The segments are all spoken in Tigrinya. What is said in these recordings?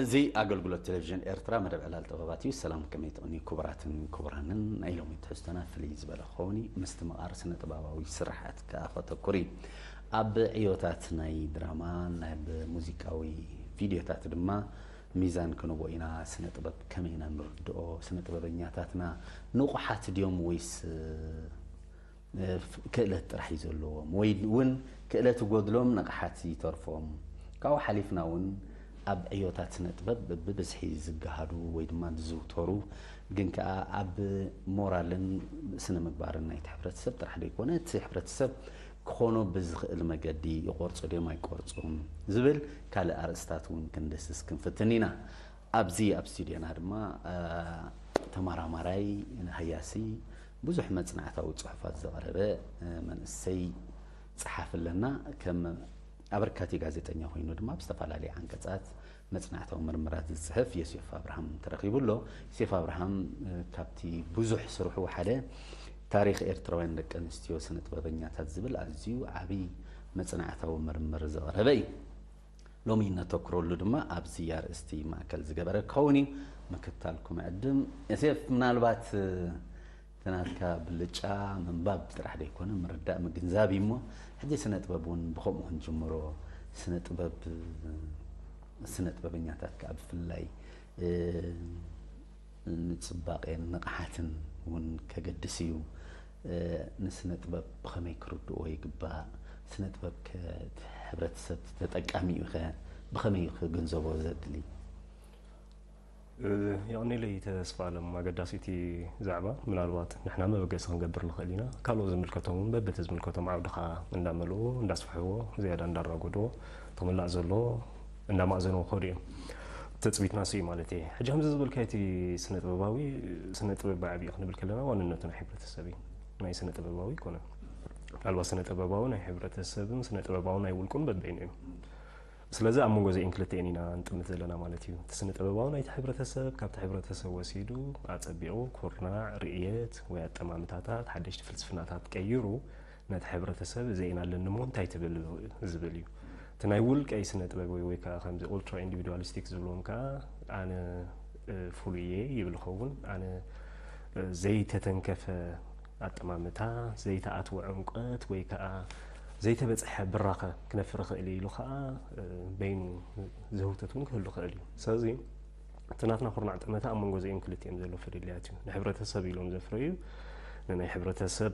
እዚ ኣገልግሎት ቴሌቪዥን ኤርትራ፣ መደብ ዕላል ጥበባት እዩ። ሰላም፣ ከመይ ትቕኒ ክቡራትን ክቡራንን? ናይ ሎሚ ትሕዝቶና ፍልይ ዝበለ ክኸውን እዩ። ምስትምቓር ስነ ጥበባዊ ስርሓት ከኣ ከተኩር እዩ። ኣብ ዕዮታት ናይ ድራማ፣ ናይ ሙዚቃዊ ቪድዮታት ድማ ሚዛን ክንቦ ኢና። ስነ ጥበብ ከመይ ኢና ንርድኦ? ስነ ጥበበኛታትና ንቑሓት ድዮም ወይስ ክእለት ጥራሕ እዩ ዘለዎም ወይ እውን ክእለት ይጎድሎም፣ ንቕሓት ይተርፎም? ካብኡ ሓሊፍና እውን ኣብ ዕዮታት ስነ ጥበብ ብብዝሒ ዝገሃዱ ወይ ድማ ዝዝውተሩ፣ ግን ከኣ ኣብ ሞራልን ስነ ምግባርን ናይቲ ሕብረተሰብ ጥራሕ ዘይኮነ እቲ ሕብረተሰብ ክኾኖ ብዝኽእል መገዲ ይቆርጹ ድዮም ኣይቆርጹን ዝብል ካልእ ኣርእስታት እውን ክንድስስ ክንፍትን ኢና። ኣብዚ ኣብ ስቱድዮና ድማ ተመራማራይ፣ ሃያሲ፣ ብዙሕ መጽናዕታዊ ጽሑፋት ዘቕረበ መንእሰይ ጸሓፊ ኣለና። ከም ኣበርካቲ ጋዜጠኛ ኮይኑ ድማ ኣብ ዝተፈላለየ ዓንቀጻት መጽናዕታዊ ምርምራት ዝጽሕፍ ዮሴፍ ኣብርሃም ተረኺቡ ኣሎ። ዮሴፍ ኣብርሃም ካብቲ ብዙሕ ስርሑ ሓደ ታሪኽ ኤርትራውያን ደቂ ኣንስትዮ ስነ ጥበበኛታት ዝብል ኣዝዩ ዓቢ መጽናዕታዊ ምርምር ዘቕረበ እዩ። ሎሚ እነተኩረሉ ድማ ኣብዚ ኣርእስቲ ማእከል ዝገበረ ክኸውን እዩ። ምክታልኩም ዕድም። ዮሴፍ፣ ምናልባት እቲ ናትካ ብልጫ ምንባብ ጥራሕ ዘይኮነ ምርዳእ ምግንዛብ እዩ እሞ፣ ሕጂ ስነ ጥበብ እውን ብኸምኡ ክንጅምሮ፣ ስነ ጥበብ፣ ስነ ጥበበኛታት ከኣ ብፍላይ ንጽባቄን ንቕሓትን እውን ከገድስ እዩ። ንስነ ጥበብ ብኸመይ ክርድእዎ ይግባእ? ስነ ጥበብ ከ እቲ ሕብረተሰብ ተጠቃሚኡ ኸ ብኸመይ እዩ ክግንዘቦ ዘድሊ? የቕኒለይ ተስፋ ኣለም። ኣገዳሲ እቲ ዛዕባ ምናልባት ንሕና መበገሲ ክንገብር ንኽእል ኢና። ካልኦት ዝምልከቶም እውን በብቲ ዝምልከቶም ዓውዲ ከዓ እንዳመልኡ እንዳስፍሕዎ ዝያዳ እንዳራጎድዎ እቲ ክምላእ ዘሎ እንዳማእዘንዎ ክኸዱ እዮም። ትፅቢትና እሱ እዩ ማለት እየ። ሕጂ ከምዚ ዝበልካዮ እቲ ስነ ጥበባዊ ስነ ጥበብ ብዓብዩ ክንብል ከለና ዋንነቱ ናይ ሕብረተሰብ እዩ። ናይ ስነ ጥበባዊ ይኮነ ኣልባ ስነ ጥበባዊ ናይ ሕብረተሰብን ስነ ጥበባዊ ናይ ውልቁን በበይኑ እዩ። ስለዚ ኣብ መንጎ እዚአን ክልተኤን ኢና ንጥምት ዘለና ማለት እዩ። እቲ ስነ ጥበባዊ ናይቲ ሕብረተሰብ ካብቲ ሕብረተሰብ ወሲዱ ኣጸቢቑ ኩርናዕ፣ ርእየት ወይ ኣጠማምታታት ሓደሽቲ ፍልስፍናታት ቀይሩ ነቲ ሕብረተሰብ እዚአን ኣለኒ እሞ እንታይ ትብል ዝብል እዩ። እቲ ናይ ውልቀይ ስነ ጥበብ ወይ ወይ ከዓ ከምዚ ኡልትራ ኢንዲቪድዋሊስቲክ ዝብሎም ከዓ ኣነ ፍሉይ እየ ይብል ይኸውን። ኣነ ዘይተተንከፈ ኣጠማምታ፣ ዘይተኣትወ ዕምቀት ወይ ከዓ ዘይተበፅሐ ብራኸ ክነፍሪ ይኽእል ኢሉ ከዓ በይኑ ዝህውተት እውን ክህሉ ይኽእል እዩ። ስለዚ እቲ ናትና ኩርናዕ ጠመተ ኣብ መንጎ እዚኦም ክልቲኦም ዘሎ ፍልልያት እዩ። ንሕብረተሰብ ኢሎም ዘፍረዩ ንናይ ሕብረተሰብ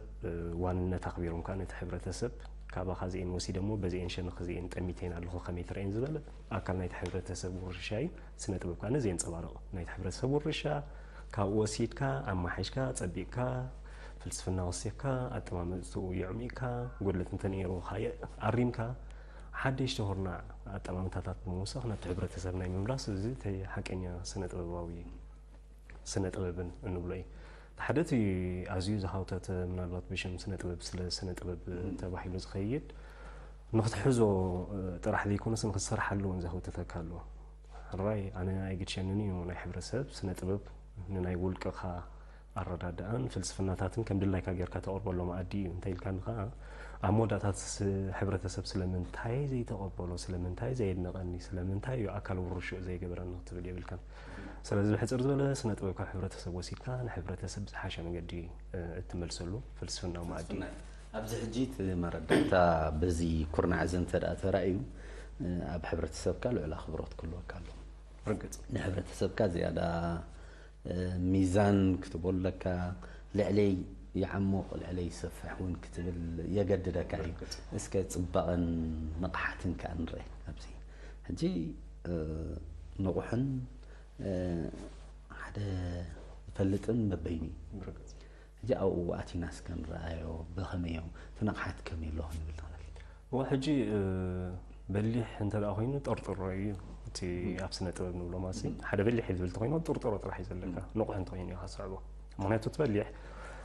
ዋንነት ኣኽቢሮም ከዓ ነቲ ሕብረተሰብ ካባኻ እዚኤን ወሲደ እሞ በዚኤን ሸነኽ እዚኤን ጠሚተን ኣለኹ ከመይ ትረኤን ዝበለ ኣካል ናይቲ ሕብረተሰብ ውርሻ እዩ። ስነ ጥበብ ከዓ ነዚ የንፀባርቕ። ናይቲ ሕብረተሰብ ውርሻ ካብኡ ወሲድካ ኣማሓይሽካ ፀቢቕካ ፍልስፍና ወሲኽካ ኣጠማመፅትኡ የዕሚቕካ ጉድለት እንተነይሩ ካየ ኣሪምካ ሓደሽቲ ኩርናዕ ኣጠማምታታት ብምውሳኽ ናብቲ ሕብረተሰብ ናይ ምምላስ እዚ እቲ ሓቀኛ ስነ ጥበባዊ ስነ ጥበብን እንብሎ እዩ። ሓደ እቲ ኣዝዩ ዝሃውተተ ምናልባት ብሽም ስነ ጥበብ ስለ ስነ ጥበብ ተባሂሉ ዝኸይድ ንክትሕዞ ጥራሕ ዘይኮነስ ንክትሰርሓሉ እውን ዘህውተተካ ኣሎ። ሕራይ ኣነ ኣይግድሸንን እዩ ናይ ሕብረተሰብ ስነ ጥበብ ንናይ ውልቅኻ ኣረዳድኣን ፍልስፍናታትን ከም ድላይካ ጌርካ ተቕርበሎ መኣዲ እዩ እንተ ኢልካኒ ከዓ ኣብ መወዳእታ ሕብረተሰብ ስለምንታይ ዘይተቐበሎ ስለምንታይ ዘየድነቐኒ ስለምንታይ እዩ ኣካል ውርሽኡ ዘይገበረኒ ክትብል የብልካን። ስለዚ ብሕፅር ዝበለ ስነ ጥበብ ካብ ሕብረተሰብ ወሲድካ ንሕብረተሰብ ብዝሓሸ መገዲ እትመልሰሉ ፍልስፍናዊ መኣዲ እዩ። ኣብዚ ሕጂ እቲ መረዳእታ በዚ ኩርናዕ እዚ እንተ ደኣ ተራእዩ ኣብ ሕብረተሰብካ ልዑል ኣኽብሮት ክህልወካ ኣለዎ። ርግፅ ንሕብረተሰብካ ዝያዳ ሚዛን ክትቦለካ ልዕለይ ይዓሙቕ ልዕለይ ይሰፍሕ እውን ክትብል የገድደካ እዩ። እስከ ፅባቐን ንቕሓትን ከዓ ንርአ ኣብዚ ሕጂ ንቑሕን ሓደ ዝፈልጥን በበይኑ እዩ። ሕጂ ኣብኡ ኣቲና እስከ ንረኣዮ ብኸመይ እዮም እቲ ንቕሓት ከመይ ኣሎ ክንብል ንኽእል። እዋ ሕጂ በሊሕ እንተ ደኣ ኮይኑ ጠርጥሮ እዩ እቲ ኣብ ስነ ጥበብ ንብሎ ማሲ ሓደ በሊሕ እዩ ዝብል እንተኮይኑ ጥርጥሮ ጥራሕ እዩ ዘለካ ንቑሕ እንተኮይኑ ኢኻ ዝስዕቦ። ምክንያቱ እቲ በሊሕ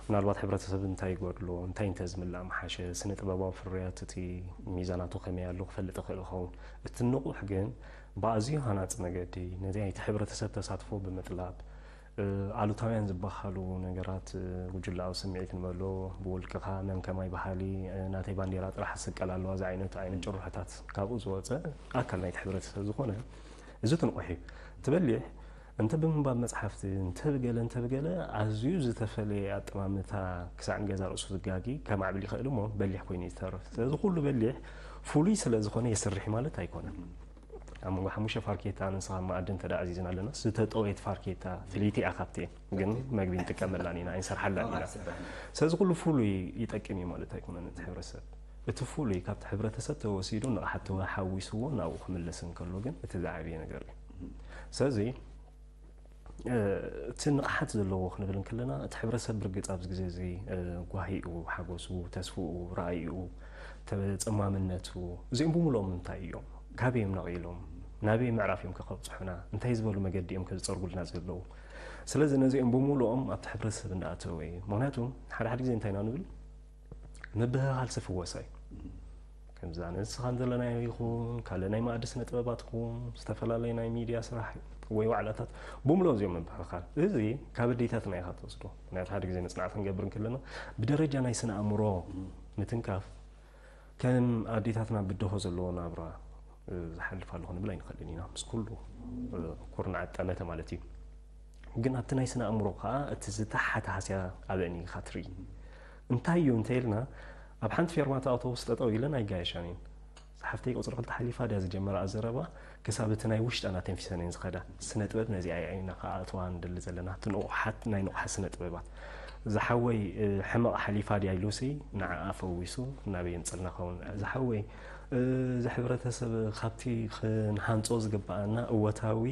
ምናልባት ሕብረተሰብ እንታይ ይጎድሎ እንታይ እንተ ዝምላእ ምሓሸ ስነ ጥበባዊ ፍርያት እቲ ሚዛናቱ ከመይ ኣሎ ክፈልጥ ይኽእል ይኸውን። እቲ ንቑሕ ግን ብኣዝዩ ሃናፂ መገዲ ነዚ ናይቲ ሕብረተሰብ ተሳትፎ ብምጥላብ ኣሉታውያን ዝበሃሉ ነገራት ጉጅለኣዊ ስምዒት ንበሎ ብውልቅኻ መን ከማይ በሃሊ ናተይ ባንዴራ ጥራሕ ትስቀል ኣለዋ ዝዓይነቱ ዓይነት ጭርሖታት ካብኡ ዝወፀ ኣካል ናይቲ ሕብረተሰብ ዝኾነ እዚ ትንቑሕ እዩ። እቲ በሊሕ እንተ ብምንባብ መጽሓፍቲ፣ እንተ ብገለ፣ እንተ ብገለ ኣዝዩ ዝተፈለየ ኣጠማምታ ክሳዕ ንገዛ ርእሱ ዝጋጊ ከማዕብል ይኽእል እሞ በሊሕ ኮይኑ እዩ ዝተርፍ። ስለዚ ኩሉ በሊሕ ፍሉይ ስለ ዝኾነ የስርሕ ማለት ኣይኮነን። ኣብ መንጎ ሓሙሽተ ፋርኬታ ንስኻ መኣዲ እንተ ደኣ ኣዚዝና ኣለና፣ ዝተጠወየት ፋርኬታ ፍልይቲ እያ ካብቲ ግን መግቢ ንጥቀመላን ኢና፣ ኣይንሰርሓላን ኢና። ስለዚ ኩሉ ፍሉይ ይጠቅም እዩ ማለት ኣይኮነን እቲ ሕብረተሰብ። እቲ ፍሉይ ካብቲ ሕብረተሰብ ተወሲዱ ንቕሓት ተሓዊስዎ ናብኡ ክምለስ እንከሎ ግን እቲ ዝዓበየ ነገር እዩ። ስለዚ እቲ ንቕሓት ዘለዎ ክንብል እንከለና እቲ ሕብረተሰብ ብርግጽ ኣብዚ ግዜ እዚ ጓሂኡ፣ ሓጎሱ፣ ተስፍኡ፣ ራእይኡ፣ ተጸማምነቱ እዚኦም ብምልኦም እንታይ እዮም? ካበይ እዮም ነቒሎም? ናበይ ምዕራፍ እዮም ከበጽሑና? እንታይ ዝበሉ መገዲ እዮም ከዝጸርጉልና ዘለዉ? ስለዚ ነዚኦም ብምልኦም ኣብቲ ሕብረተሰብ እንዳኣተወ እዩ። ምክንያቱ ሓደ ሓደ ግዜ እንታይ ኢና ንብል? ምብህሃል ስፍወሳ እዩ። ከምዛ ንስኻ ዘለናዮ ይኹን ካልእ ናይ መኣዲ ስነ ጥበባት ይኹን ዝተፈላለየ ናይ ሚድያ ስራሕ ወይ ዋዕላታት ብምልኦም እዚኦም ምብህሃል እዚ ካብ ኣዴታትና ኢኻ ትወስዶ። ምክንያቱ ሓደ ግዜ መጽናዕቲ ክንገብር እንከለና ብደረጃ ናይ ስነ ኣእምሮ ምትንካፍ ከም ኣዴታትና ብድሆ ዘለዎ ናብራ ዝሓልፋ ኣለኹ ንብል ኣይንኽእልን ኢና ምስ ኩሉ ኩርናዓት ጠመተ ማለት እዩ። ግን ኣብቲ ናይ ስነ ኣእምሮ ከዓ እቲ ዝተሓተ ሃስያ ኣበእኒ ኢኻ ትርኢ። እንታይ እዩ እንተኢልና ኣብ ሓንቲ ፌርማታ ኣውቶቡስ ጠጠው ኢለን ኣይጋየሻን እየን። ሓፍተይ ቁፅሪ ክልተ ሓሊፋ ድያ ዝጀመረኣ ዘረባ ክሳብ እቲ ናይ ውሽጠን ኣተንፊሰን እየን ዝኸዳ። ስነ ጥበብ ነዚኣ እያ ኢና ከኣትዋ ንደሊ ዘለና እቲ ንቑሓት ናይ ንቑሓት ስነ ጥበባት። ዝሓወይ ሕመቕ ሓሊፋ ድያ ኢሉሲ ንዓኣ ፈዊሱ ናበይ የምፅልና ኸውን ዝሓወይ እዚ ሕብረተሰብ ካብቲ ክንሃንፆ ዝግበኣና እወታዊ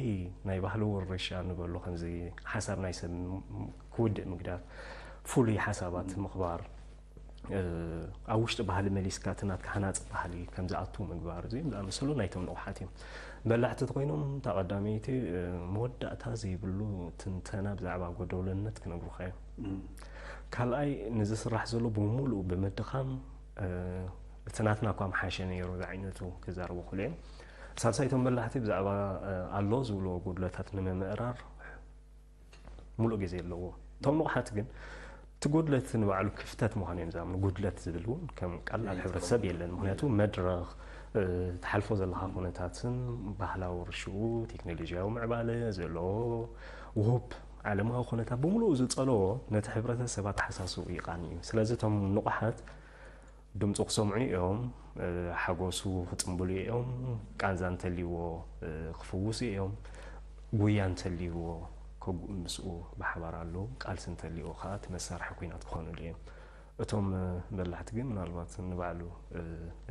ናይ ባህሊ ውርሻ ንበሎ ከምዚ ሓሳብ ናይ ሰብ ክውድእ ምግዳፍ ፍሉይ ሓሳባት ምኽባር ኣብ ውሽጢ ባህሊ መሊስካ እቲ ናትካ ሃናፂ ባህሊ ከም ዝኣቱ ምግባር እዚኦም ዝኣመሰሉ ናይቶም ንቑሓት እዮም። በላሕቲ ተኮይኖም እታ ቀዳመይቲ መወዳእታ ዘይብሉ ትንተና ብዛዕባ ጎደሎነት ክነግሩካ እዮም። ካልኣይ ንዝስራሕ ዘሎ ብምሉኡ ብምድኻም እቲ ናትና እኳ ምሓሸ ነይሩ ዝዓይነቱ ክዛረቡ ክእሉ እዮም። ሳልሳይቶም በላሕቲ ብዛዕባ ኣሎ ዝብልዎ ጉድለታት ንምምእራር ሙሉእ ግዜ ኣለዎ። እቶም ንቑሓት ግን እቲ ጉድለት ንባዕሉ ክፍተት ምዃኑ እዮም ዝኣምኑ። ጉድለት ዝብል እውን ከም ቃል ኣብ ሕብረተሰብ የለን። ምክንያቱ መድረኽ ትሓልፎ ዘለካ ኩነታትን ባህላዊ ርሽኡ ቴክኖሎጂያዊ ምዕባለ ዘለዎ ውሁብ ዓለማዊ ኩነታት ብምሉኡ ዝጸለዎ ነቲ ሕብረተሰብ ኣተሓሳስቡ ይቃኒ እዩ። ስለዚ እቶም ንቑሓት ድምፁ ክሰምዑ እዮም፣ ሓጎሱ ክፅምብሉ እዮም፣ ቃንዛ እንተልይዎ ክፍውሱ እዮም፣ ጉያ እንተልይዎ ምስኡ ብሓባር ኣለዉ፣ ቃልሲ እንተልይዎ ከዓ እቲ መሳርሒ ኩናት ክኾኑሉ እዮም። እቶም በላሕቲ ግን ምናልባት ንባዕሉ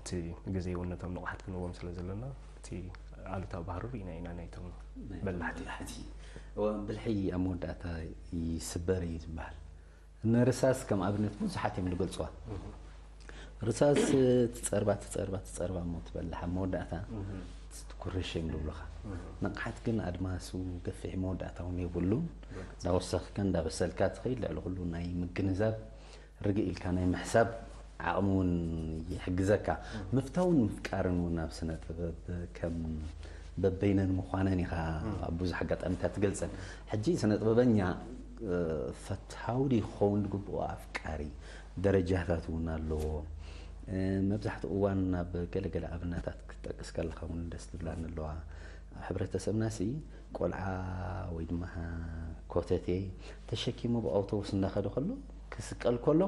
እቲ ግዜ እውን ነቶም ንቑሓት ክንዎም ስለ ዘለና እቲ ኣሉታዊ ባህሪ ርኢና ኢና ናይቶም በላሕቲ። ብልሒ ኣብ መወዳእታ ይስበር እዩ ዝበሃል። ንርሳስ ከም ኣብነት ብዙሓት እዮም ዝገልፅዋ። ርሳስ ትፀርባ ትፀርባ ትፀርባ እሞ ትበልሕ ኣብ መወዳእታ ትኩርሽ እዮም ዝብሉኻ። ንቕሓት ግን ኣድማሱ ገፊሕ መወዳእታ እውን የብሉን። እንዳወሰኽካ እንዳበሰልካ ትኸይድ ልዕሊ ኩሉ ናይ ምግንዛብ ርግእ ኢልካ ናይ ምሕሳብ ዓቕሚ እውን ይሕግዘካ። ምፍታውን ምፍቃርን እውን ኣብ ስነ ጥበብ ከም በበይነን ምዃነን ኢኻ ኣብ ብዙሕ ኣጋጣሚታት ትገልጸን። ሕጂ ስነ ጥበበኛ ፈታዊ ድዩ ክኸውን ዝግብኦ ኣፍቃሪ ደረጃታት እውን ኣለዎ። መብዛሕትኡ እዋን ናብ ገለገለ ኣብነታት ክትጠቅስ ከለኻ እውን ደስ ትብላኒ ኣለዋ። ኣብ ሕብረተሰብና ሲ ቆልዓ ወይ ድማ ኮተቴ ተሸኪሙ ብኣውቶቡስ እንዳኸደ ከሎ ክስቀል ከሎ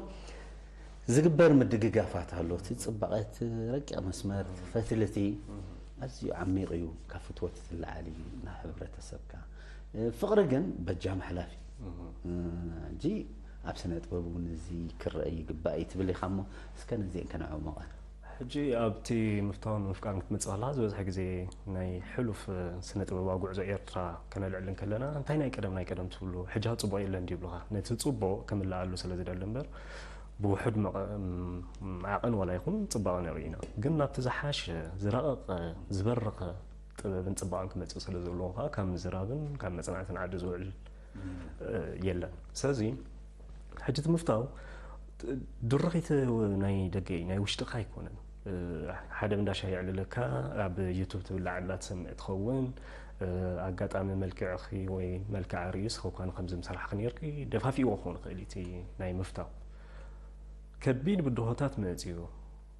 ዝግበር ምድግጋፋት ኣሎ። እቲ ፅባቐ እቲ ረቂቕ መስመር እቲ ፈትልቲ ኣዝዩ ዓሚቕ እዩ። ካብ ፍትወት ትለዓል እዩ ናብ ሕብረተሰብካ። ፍቕሪ ግን በጃ መሕላፍ እዩ። ሕጂ ኣብ ስነ ጥበብ እውን እዚ ክረአ ይግባእ እዩ ትብል ኢኻ እሞ እስከ ነዚአን ከነዕሙቐን። ሕጂ ኣብቲ ምፍታውን ምፍቃርን ክትመጽእ ከለኻ ዝበዝሐ ግዜ ናይ ሕሉፍ ስነ ጥበባዊ ጉዕዞ ኤርትራ ከነልዕል እንከለና እንታይ ናይ ቀደም ናይ ቀደም ትብሉ ሕጂ ጽቡቕ የለን ድዩ ይብሉኻ። ነቲ ጽቡቕ ክምልኣሉ ስለ ዝደሊ እምበር ብውሑድ ዓቐን ዋላ ይኹን ጽባቐ ንርኢ ኢና። ግን ናብቲ ዝሓሸ ዝረቐቐ ዝበረኸ ጥበብን ጽባቐን ክመጽእ ስለ ዘለዎ ከዓ ካብ ምዝራብን ካብ መጽናዕትን ዓዲ ዝውዕል የለን። ስለዚ ሕጂ እቲ ምፍታው ድርኺት ናይ ደገ እዩ፣ ናይ ውሽጥኻ ኣይኮነን። ሓደ እንዳ ሻሂ የዕልለካ፣ ኣብ ዩቱብ ትብላዕ ኣላ ትሰምዕ ትኸውን። ኣጋጣሚ መልክዕኺ ወይ መልክዓ ርእዩ ንስኺ እኳ ንከምዚ ምሰራሕኺ ነይርኪ ደፋፊእዎ ክኸውን ይኽእል እዩ እቲ ናይ ምፍታው። ከቢድ ብድሆታት መጺኡ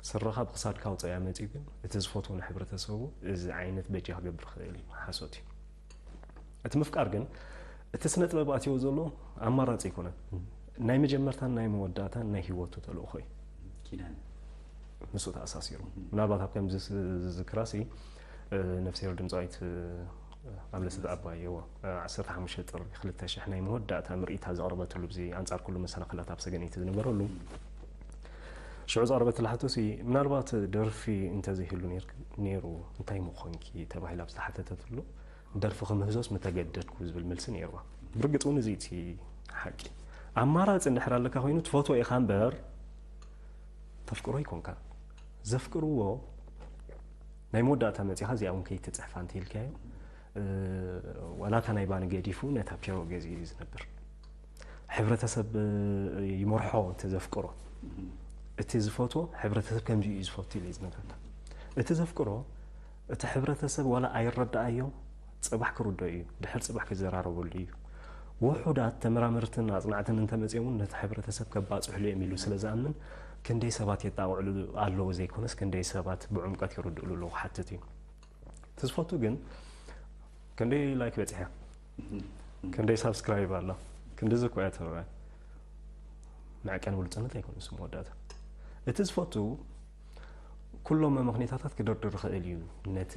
ስረኻ ብክሳድካ ውፀያ መፂኡ ግን እቲ ዝፈትዎ ንሕብረተሰቡ እዚ ዓይነት በጃ ክገብር ክእል እዩ። ሓሶት እዩ። እቲ ምፍቃር ግን እቲ ስነ ጥበብ ኣትዮ ዘሎ ኣማራፂ ኣይኮነን። ናይ መጀመርታን ናይ መወዳእታን ናይ ህይወቱ ተልእኾ እዩ። ኪዳን ምስኡ ተኣሳሲሩ ምናልባት ኣብ ከምዚ ዝዝክራሲ ነፍስሄር ድምፃዊት ኣብ ለሰት ኣባየዎ ዓሰርተ ሓሙሽተ ጥሪ ክልተ ሽሕ ናይ መወዳእታ ምርኢታ ዘቕረበትሉ ብዚ ኣንጻር ኩሉ መሰናኽላት ኣብ ሰገነይቲ ዝነበረሉ ሽዑ ዝቐረበትላ ሕቶሲ ምናልባት ደርፊ እንተዘይህሉ ነይሩ እንታይ ምኾንኪ ተባሂላ ኣብ ዝተሓተተትሉ ደርፊ ክምህዞስ ምተገደድኩ ዝብል መልሲ ነይርዋ። ብርግፅ እውን እዚ እቲ ሓቂ ኣማራፂ እንድሕር ኣለካ ኮይኑ ትፈትዎ ኢኻ እምበር ተፍቅሮ ይኮንካ ዘፍቅርዎ ናይ መወዳእታ መፂኻ እዚኣ እውን ከይትፅሕፋ እንተኢልካዮ ዋላታ ናይ ባኒ ገዲፉ ነታ ፒሮ ገዚኡ እዩ ዝነብር። ሕብረተሰብ ይመርሖ እቲ ዘፍቅሮ እቲ ዝፈትዎ ሕብረተሰብ ከምዚ እዩ ዝፈቱ ኢለ ዝነግረካ። እቲ ዘፍቅሮ እቲ ሕብረተሰብ ዋላ ኣይረዳኣዮ ፅባሕ ክርዶ እዩ ድሕር ፅባሕ ክዘራረበሉ እዩ። ውሑዳት ተመራመርትን ኣፅናዕትን እንተመፅኦም እውን ነቲ ሕብረተሰብ ከባፅሕሉ እዮም ኢሉ ስለ ዝኣምን ክንደይ ሰባት የጣቕዕሉ ኣለዉ ዘይኮነስ ክንደይ ሰባት ብዕምቀት ይርድእሉ ኣለዉ ክሓትት እዩ። እቲ ዝፈቱ ግን ክንደይ ላይክ በፂሐ ክንደይ ሳብስክራይብ ኣላ ክንዲ ዝኮያ ተረባይ መዕቀን ብሉፅነት ኣይኮነ ስም መወዳእታ እቲ ዝፈቱ ኩሎም መመኽኔታታት ክደርድር ይኽእል እዩ። ነቲ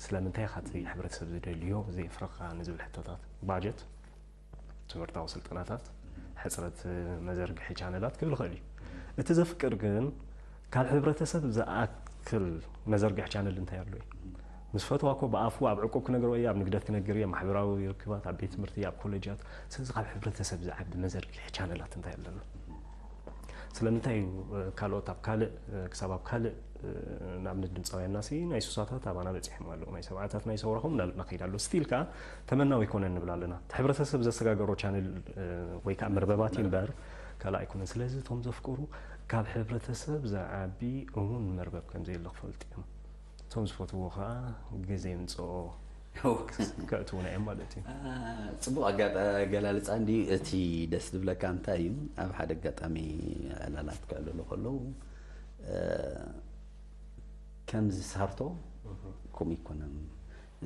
ስለምንታይ ኢኻ እቲ ሕብረተሰብ ዝደልዮ ዘየፍረኻ ንዝብል ሕቶታት ባጀት ትምህርታዊ ስልጠናታት ሕፅረት መዘርግሒ ቻነላት ክብል ይኽእል እዩ። እቲ ዘፍቅር ግን ካብ ሕብረተሰብ ዝኣክል መዘርግሒ ቻነል እንታይ ኣሎ እዩ? ምስ ፈትዋ እኮ ብኣፉ ኣብ ዕቁብ ክነግሮ እየ ኣብ ንግደት ክነግር እየ ማሕበራዊ ርክባት ኣብ ቤት ትምህርቲ ኣብ ኮሌጃት ስለዚ ካብ ሕብረተሰብ ዝዓቢ መዘርግሒ ቻነላት እንታይ ኣለና? ስለምንታይ እዩ ካልኦት ኣብ ካልእ ክሳብ ኣብ ካልእ ንኣብነት ድምፃውያንና ሲ ናይ ሱሳታት ኣባና በፂሖም ኣለዉ ናይ ሰብዓታት ናይ ሰውራኹም እናበልና ከይድ ኣሎ ስቲል ከዓ ተመናዊ ይኮነ ንብል ኣለና እቲ ሕብረተሰብ ዘሰጋገሮ ቻነል ወይ ከዓ መርበባት እዩ እምበር ካልእ ኣይኮነን ስለዚ እቶም ዘፍቅሩ ካብ ሕብረተሰብ ዝዓቢ እውን መርበብ ከምዘየለ ክፈልጡ እዮም እቶም ዝፈትዎ ከዓ ግዜ ምፅኦ ከእትውና እዮም ማለት እዩ። ጽቡቕ ኣገላልጻ እንዲ እቲ ደስ ዝብለካ እንታይ እዩ ኣብ ሓደ ኣጋጣሚ ዕላላት ክዕልሉ ከለዉ ከምዚ ሳርቶ ከምኡ ይኮነን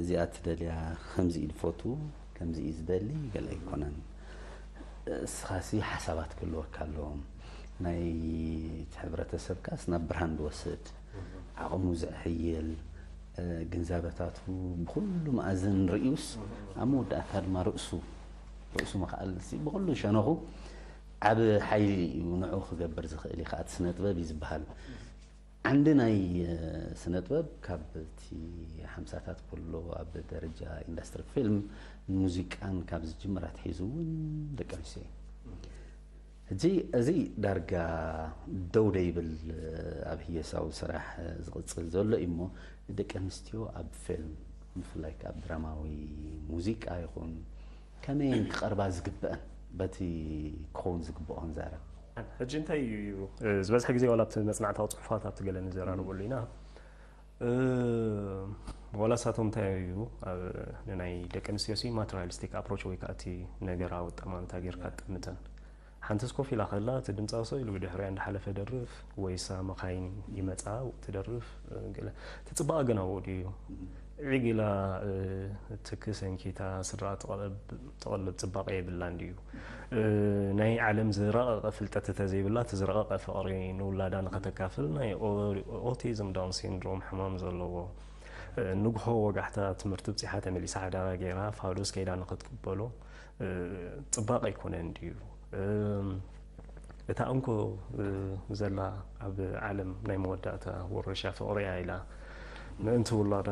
እዚኣ ትደልያ ከምዚ እዩ ዝፈቱ ከምዚ እዩ ዝደሊ ገለ ኣይኮነን እስኻሲ ሓሳባት ክህልወካ ኣለዎም ናይ ሕብረተሰብካስ ናብ ብርሃን ዝወስድ ዓቕሙ ዘዕሕይል ግንዛበታቱ ብኩሉ መኣዝን ርእዩስ ኣብ መወዳእታ ድማ ርእሱ ርእሱ ምኽኣል ብኩሉ ሸነኹ ዓብ ሓይሊ እዩ ንዑ ክገብር ዝኽእል እዩ ከዓ ስነ ጥበብ እዩ ዝበሃል ዓንዲ ናይ ስነ ጥበብ ካብ እቲ ሓምሳታት ከሎ ኣብ ደረጃ ኢንዳስትሪ ፊልም ሙዚቃን ካብ ዝጅምር ኣትሒዙ እውን ደቂ ኣንስትዮ እዩ ሕጂ እዚ ዳርጋ ደው ደይብል ኣብ ህየሳዊ ስራሕ ዝቕፅል ዘሎ እዩ እሞ ደቂ ኣንስትዮ ኣብ ፊልም ብፍላይ ኣብ ድራማዊ ሙዚቃ ይኹን ከመይን ክቐርባ ዝግበአን በቲ ክኸውን ዝግብኦ ክንዛረብ ሕጂ እንታይ እዩ ዝበዝሐ ግዜ ዋላ ኣብቲ መፅናዕታዊ ፅሑፋት ኣብቲ ገለ ንዘራርበሉ ኢና ዋላ ሳቶም እንታይ እዩ ንናይ ደቂ ኣንስትዮ ሲ ማቴሪያሊስቲክ ኣፕሮች ወይ ከዓ እቲ ነገራዊ ጠማምታ ጌርካ ጠምተን ሓንትስ ኮፍ ኢላ ከላ እቲ ድምፃዊ ሰው ኢሉ ብድሕሪያ እንዳሓለፈ ደርፍ ወይሳ መኻይን ይመፃ ትደርፍ ገለ እቲ ፅባቐ ገና ወዲ እዩ ዒግ ኢላ ትኪ ሰንኪታ ስድራ ትቐልብ ፅባቐ የብላን ድዩ ናይ ዓለም ዝረቐቐ ፍልጠት ተዘይብላ እቲ ዝረቐቐ ፍቕሪ ንውላዳ ንኸተካፍል ናይ ኦቲዝም ዳውን ሲንድሮም ሕማም ዘለዎ ንግሆ ወጋሕታ ትምህርቲ ብፂሓ ተመሊሳ ሓዳራ ገይራ ፋዶስ ከይዳ ንኽትቅበሎ ፅባቐ ኣይኮነን ድዩ እታ እንኮ ዘላ ኣብ ዓለም ናይ መወዳእታ ወረሻ ፍቕሪ እያ ኢላ ምእንቲ ውላዳ